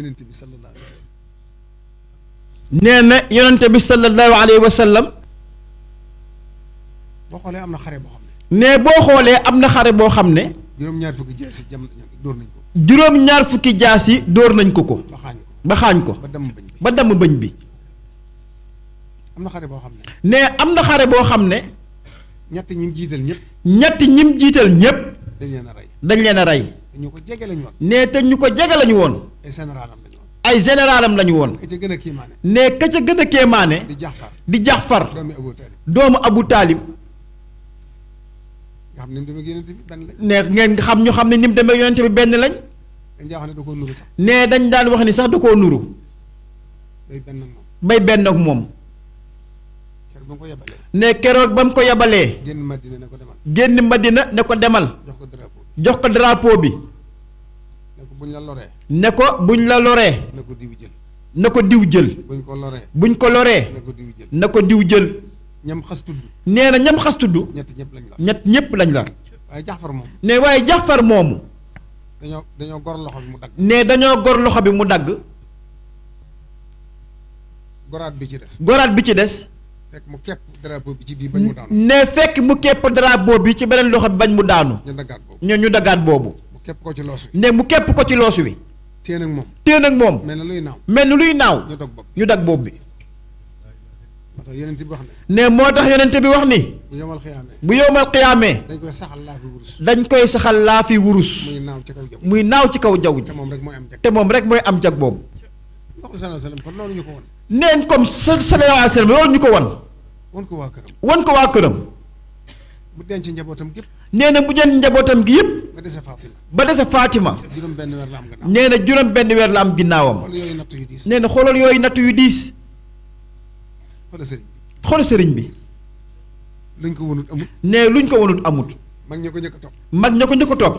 yonent bi sallallahu alayhi wa sallam nee na yonent bi sallallahu alayhi wa sallam boo xoolee am na xare boo xam ne ne boo xoolee am na xare boo xam ne juróom-ñaar fukki jaasi jam dóor nañ ko juróom-ñaar fukki jaas yi dóor nañ ko ko ba xaañ ko ba xaañ ko ba damm bëñ bi ba damm bëñ bi am na xare boo xam ne ne am na xare boo xam ne ñett ñi mu jiital ñëpp ñett ñim jiital ñépp dañ leen a rey dañ leen a rey ñu ko jege lañu woon ne te ñu ko jege lañu woon ay généralam lañu woon ay généralam lañu woon ka ca gën a kiimaane ne ka ca gën a kéemaane di Jaxfar di Jaxfar doomi Abu Talib doomu Abu Taalib nga xam ne ni mu demee yonent bi benn lañ ne ngeen xam ñu xam ne ni mu demee yonent bi benn lañ dañ jaaxoon ne da koo nuru sax ne dañ daan wax ni sax da koo nuru day benn ak moom bay benn ak moom keroog ba mu ko yebalee ne keroog ba mu ko yebalee génn Madina ne ko demal génn Madina ne ko demal jox ko drapeau jox ko drapeau bi ne ko buñ la loree ne ko buñ la loree na ko diw jël na ko diw jël buñ ko loree buñ ko loree na ko diw jël na ko diw jël ñam xas tudd nee na ñam xas tudd ñett ñëpp lañ la ñett ñépp lañ la waaye Jaxfar moom ne waaye Jaxfar moomu dañoo gor loxo bi mu dagg ne dañoo gor loxo bi mu dagg goraat bi ci des goraat bi ci des fekk mu kepp drapeau bi ci biir bañ mu daanu ne fekk mu képp drapeau bi ci beneen loxo bi bañ mu daanu ñu daggaat boobu ñu daggaat boobu mu kepp ko ci loos wi ne mu képp ko ci loosu wi téen ak moom téen ak moom mel na luy naaw mel ni luy naaw ñu dog bopp ñu dag boobu bi moo tax yonent bi wax ne ne moo tax yonente bi wax ni bu yomal xiyaamee bu yowmal xiyaamee dañ koy saxal laa fi wurus dañ koy saxal laa fi wurus muy naaw ci kaw jaww muy naaw ci kaw jaww ji te moom rek mooy am jag te moom rek mooy am jag boobu waxul sallallahu alayhi wa sallam kon loolu ñu ko won neen comme sallallahu alayhi wa sallam loolu ñu ko wan won ko waa këram wan ko waa këram mu denc njabootam gépp nee na bu jën njabootam gi yëpp ba dese Fatima ba dese Fatima juróom benn weer la am gannaaw nee na juróom benn weer la am ginnaawam xool yooyu natt yu diis nee na xoolal yooyu natt yu diis xoolal sëriñ xool sëriñ bi bi luñ ko wonut amut ne luñ ko wanut amut mag ñi ko njëkk a topp mag ña ko njëkk a toog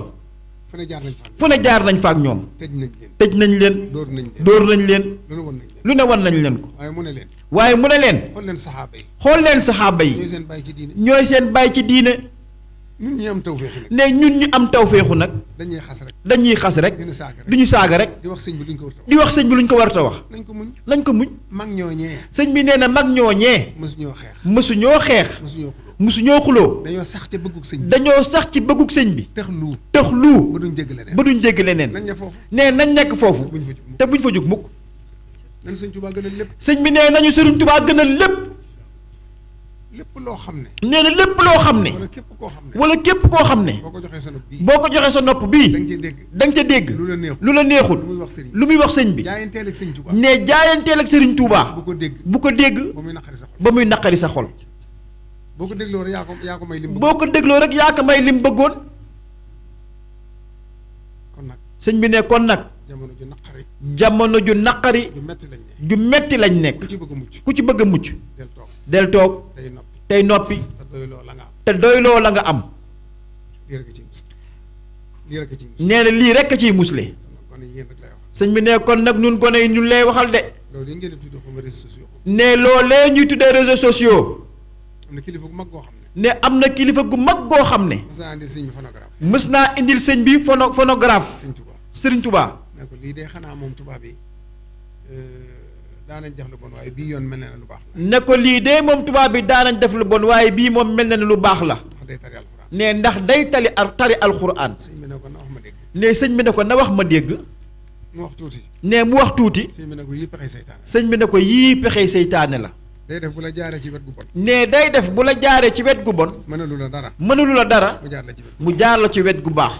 fu ne jaar nañ fa fu ne jaar nañ fa ak ñoom tëj nañ leen tëj nañ leen dóor nañ leen dóor nañ leen lu ne won nañ leen lu ne wan nañ leen ko waaye mu ne leen waaye mu ne leen xool leen saxaaba yi xool leen saxaaba ñooy yi seen bàyyi ci diine ñooy seen bàyyi ci diine ñun ñi am tawfeex nag ne ñun ñu am tawféexu nag dañuy xas rek dañuy xas rek dina saaga rek du ñu saaga rek di wax sëñ bi duñ ko war a wax di wax sëñ bi luñ ko war a wax nañ ko muñ lañ ko muñ mag ñooñee sëñ bi nee na mag ñooñee mësuñoo xeex mësuñoo xeex mësuñoo xuloo mësuñoo xuloo dañoo sax ca bëggug sëñ bi dañoo sax ci bëggug sëñ bi tex lu tëx luu ba duñ dégg leneen ba duñ jégg leneen nañ ne foofu nee nañ nekk foofu buñ fa jug te buñ fa jóg mukk nañ sëñ Tuubaa gën a lépp sëñ bi nee nañu Sëriñ Tuubaa gën a lépp lépp loo xam ne nee na lépp loo xam ne wala képp koo xam ne wala képp koo xam ne boo ko joxee sa nopp bii boo ko joxee sa nopp bii da nga ciy dégg da nga ca dégg lu la neexul lu la neexul lu muy wax sëriñ lu muy wax sëñ bi jaayanteel ak sëñ Tuubaa ne jaayanteel ak Sëriñ Tuubaa bu ko dégg bu ko dégg ba muy naqari sa xol ba muy naqari sa xol boo ko dégloo rek yaa ko may lim boo ko dégloo rek yaa ko may lim bëggoon kon nag sëñ bi ne kon nag jamono ju naqari jamono ju naqari ju metti lañ ne ju metti lañ nekk ku ci bëgg a mucc ku ci bëgg a mucc del toog del toog day noppi tey noppi te doyloo la nga am te doyloo la nga am lii rek a ciy mus lii rek a ciy mus nee na lii rekk a ciy musle kon yéen rek lay wax sëñ bi ne kon nag nun gone yi ñun lay waxal de loolu yi ngeen di tudd xuma réseaux sociaux ne loolee ñuy tuddee réseaux sociaux am na kilifa gu mag goo xam ne ne am na kilifa gu mag goo xam ne mas naa andil sëñ bi phonographe mës naa indil sëñ bi phonographe sëñ Tuubaa Sëriñ Tuubaa ne ko lii de xanaa moom tubaab yi daanañ def lu bon waaye bii yoon mel na ne lu baax la ne ko lii de moom tubaab bi daanañ def lu bon waaye bii moom mel na ne lu baax la wax day tari alxuraan ne ndax day tari alxuraan sëñ bi ne ko na wax ma dégg ne sëñ bi ne ko na wax ma dégg mu wax tuuti ne mu wax tuuti sëñ bi ne ko yii pexey seytaane sëñ bi ne ko yii pexey seytaane la day def bu la jaaree ci wet gu bon ne day def bu la jaaree ci wet gu bon mënalu la dara mënulu la dara mu jaar la ci wet mu jaar la ci wet gu baax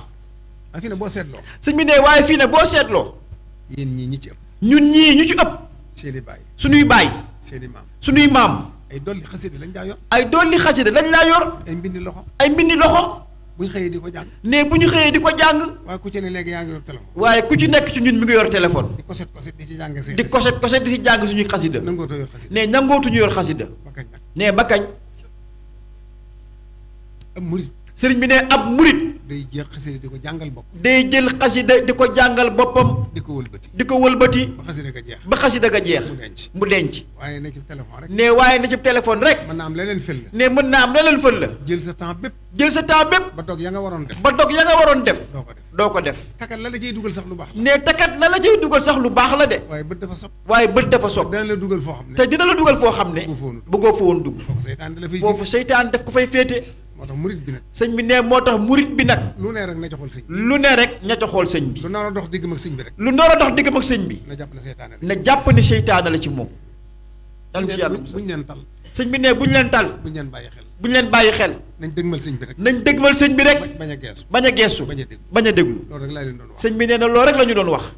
ak fi ne boo seetloo sëñ bi ne waaye fii ne boo seetloo yéen ñii ñi ci ëpp ñun ñii ñu ci ëpp seeni baay suñuy baay seeni maam suñuy maam ay dolli xasida lañ daa yor ay dolli xasida lañ laa yor ay mbindi loxo ay mbindi loxo buñ xëyee di ko jàng ne bu ñu xëyee di ko jàng waaye ku ci ne léegi yaa ngi yor téléphone waaye ku ci nekk ci ñun mi ngi yor téléphone di koset koset di ci jàng say di koset koset di ci jàng suñuy xasida nangootoo yor xasida ne nangootuñu yor xasida ba kañ nag ne ba kañ ab murit sëriñ bi ne ab murit day jeex xasida di ko jàngal bopp. day jël xasida di ko jàngal boppam. di ko wëlbati. di ko wëlbati. ba xasida ga jeex. ba xasida ga jeex. mu denc. mu denc. waaye na ci téléphone rek. ne waaye na ci téléphone rek. mën naa am leneen fël la. ne mën naa am leneen fël la. jël sa temps bépp. jël sa temps bépp. ba dog ya nga waroon def. ba dog ya nga waroon def. doo ko def. doo ko def. takat la la cay dugal sax lu baax la. ne takat la la cay dugal sax lu baax la de. waaye bët dafa sob. waaye bët dafa soog. dana la dugal foo xam ne. te dina la dugal foo xam ne. bëggoo fa woon dugg. foofu seytaan da la fay. foofu seytaan daf ko fay féete. moo tax murit bi nag. sëñ bi ne moo tax murit bi nag. lu ne rek na ca xool sëñ bi. lu ne rek ña ca xool sëñ bi. lu nar a dox diggam ak sëñ bi rek. lu nar a dox diggam ak sëñ bi. na jàpp ne seytaane la. na jàpp ne seytaane la ci moom. dal ci yàlla buñ leen tal. sëñ bi ne buñ leen tal. buñ leen bàyyi xel. buñ leen bàyyi xel. nañ dëgmal sëñ bi rek. nañ dëgmal sëñ bi rek. bañ a geesu. bañ a geesu. bañ a déglu. bañ a déglu. loolu rek laa leen doon wax. sëñ bi nee na loolu rek la ñu doon wax.